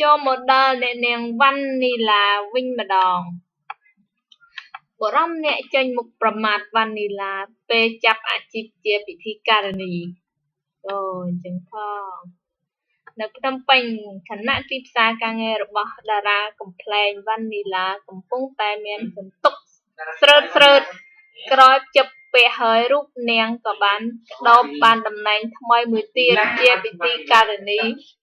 ចូលមកដល់អ្នកនាងវ៉ាន់នីឡាវិញម្ដង បុរសម្នាក់ចេញមុខប្រមាថវ៉ាន់នីឡាពេលចាប់អាជីពជាពិធីការិនី អូអញ្ចឹងផង នៅភ្នំពេញ ខណៈទីផ្សារការងាររបស់តារាកំប្លែងវ៉ាន់នីឡាកំពុងតែមានសន្ទុកស្រើតៗ ក្រោយភ្ជាប់ពាក្យហើយរូបនាងក៏បានក្ដោបបានតំណែងថ្មីមួយទៀតជាពិធីការិនី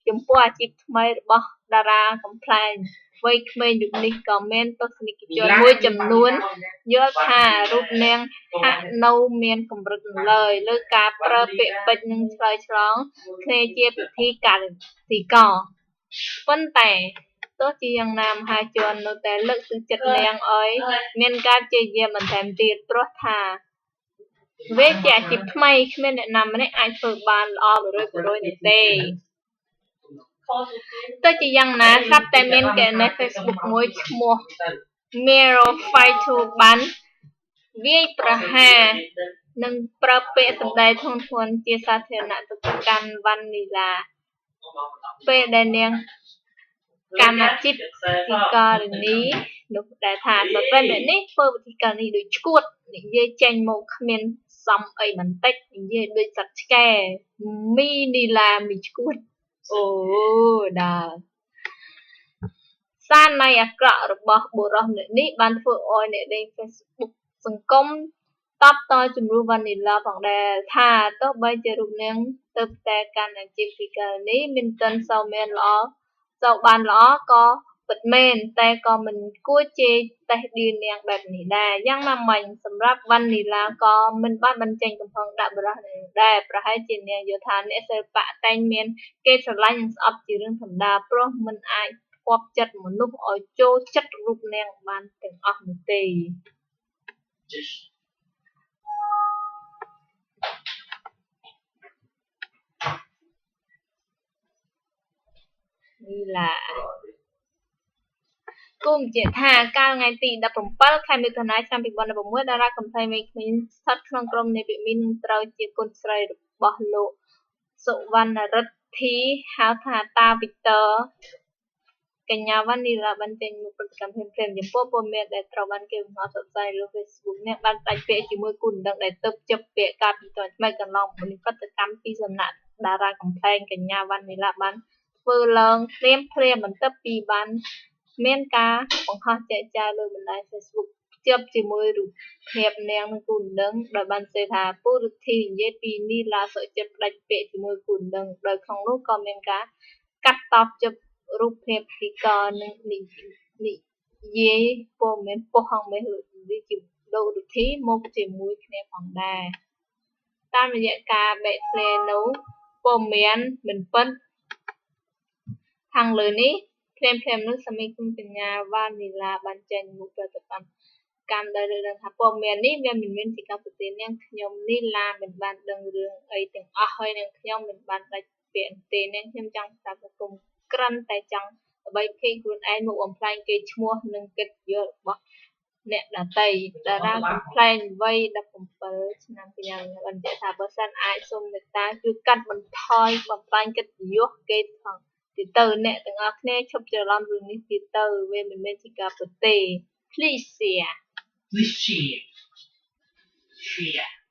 ចំពោះអាជីពថ្មីរបស់តារាកំប្លែងវ័យក្មេងរូបនេះក៏មានទស្សនិកជនមួយចំនួនយល់ថារូបនាងហាក់នៅមានកម្រិតនៅឡើយលើការប្រើពាក្យពេចន៍និងឆ្លើយឆ្លងគ្នាជាពិធីការិនីក ប៉ុន្តែទោះជាយ៉ាងណាមហាជននៅតែលើកទឹកចិត្តនាងឲ្យមានការព្យាយាមបន្ថែមទៀត ព្រោះថាវាជាអាជីពថ្មី គ្មានអ្នកណាម្នាក់អាចធ្វើបានល្អ100%នោះទេ ទោះជាយ៉ាងណា ស្រាប់តែមានគណនីហ្វេសប៊ុកមួយឈ្មោះ Miro Fighter បានវាយប្រហារ និងប្រើពាក្យសម្ដីធ្ងន់ៗជាសាធារណៈទៅកាន់វ៉ាន់នីឡាពេលដែលនាងកាន់អាជីពពិធីការិនីនោះដែលថាស្ត្រីម្នាក់នេះធ្វើពិធីការិនីដូចឆ្កួតនិយាយចេញមកគ្មានសមអីបន្តិចនិយាយដូចសត្វឆ្កែមីនីឡាមីឆ្កួតអូដល់សារនៃអាក្រក់របស់បុរសម្នាក់នេះបានធ្វើឲ្យអ្នកលេង Facebook សង្គមតបតជំនួសវ៉ានីឡាផងដែរថាទោះបីជារូបនាងទើបតែកាន់អាជីពពិធីការិនីមិនទាន់សូវមានល្អសូវបានល្អក៏ពិតមែនតែក៏មិនគួរជេរតេះដៀលនាងបែបនេះដែរយ៉ាងណាមិញសម្រាប់វ៉ានីឡាក៏មិនបានបញ្ចេញកំហឹងដាក់បុរសនេះដែរប្រហែលជានាងយល់ថាអ្នកសិល្បៈតែងមានគេស្រឡាញ់និងស្អប់ជារឿងធម្មតាព្រោះមិនអាចផ្គាប់ចិត្តមនុស្សឲ្យចូលចិត្តរូបនាងបានទាំងអស់នោះទេនីឡាគូបញ្ជាក់ថាកាលថ្ងៃទី17ខែមិថុនាឆ្នាំ2016តារាកំប្លែងវ័យក្មេងស្ថិតក្នុងក្រុមនាវិមីននឹងត្រូវជាកូនស្រីរបស់លោកសុវណ្ណរិទ្ធីហៅថាតាវីទ័រកញ្ញាវ៉ាន់នីឡាបានចេញមុខប្រតិកម្មភ្លាមៗចំពោះព័ត៌មានដែលត្រូវបានគេបង្ហោះផ្សព្វផ្សាយលើ Facebook នាងបានផ្ដាច់ពាក្យជាមួយគូដណ្ដឹងដែលទើបជប់ពាក្យកាលពីថ្មីៗកន្លងមកនេះប្រតិកម្មពីសំណាក់តារាកំប្លែងកញ្ញាវ៉ាន់នីឡាបានធ្វើឡើងភ្លាមៗបន្ទាប់ពីបានមានការបង្ហោះចែកចាយលើបណ្ដាញ Facebook ភ្ជាប់ជាមួយរូបភាពនាងនិងគូដណ្ដឹងដោយបានសរសេរថាពូរិទ្ធីនិយាយពីនីឡាសុចិត្តផ្ដាច់ពាក្យជាមួយគូដណ្ដឹងដោយក្នុងនោះក៏មានការកាត់តភ្ជាប់រូបភាពពិធីករនិងនិយាយព័ត៌មានប៉ុស្តិ៍ហង្សមាសលោករិទ្ធីមកជាមួយគ្នាផងដែរតាមរយៈការបែកធ្លាយនូវព័ត៌មានមិនពិតខាងលើនេះភ្លាមៗនោះសមីគុណកញ្ញាវ៉ានីឡាបានចេញមុខប្រតិកម្មកម្មដោយលើកឡើងថាព័ត៌មាននេះវាមិនមែនជាការពិតទេនាងខ្ញុំនីឡាមិនបានដឹងរឿងអីទាំងអស់ហើយនាងខ្ញុំមិនបានផ្ដាច់ពាក្យទេនាងខ្ញុំចង់ប្រាប់សង្គមគ្រាន់តែចង់ដើម្បីភ័យខ្លួនឯងមកបំផ្លាញកេរ្តិ៍ឈ្មោះនិងកិត្តិយសរបស់អ្នកដទៃតារាកំប្លែងវ័យ17ឆ្នាំកញ្ញាបានបញ្ជាក់ថាបើសិនអាចសូមមេត្តាជួយកាត់បន្ថយបំផ្លាញកិត្តិយសគេផងទៀតទៅអ្នកទាំងអស់គ្នាឈប់ច្រឡំរឿងនេះទៀតទៅវាមិនមែនជាការពិតទេ Please share. Please share. Share.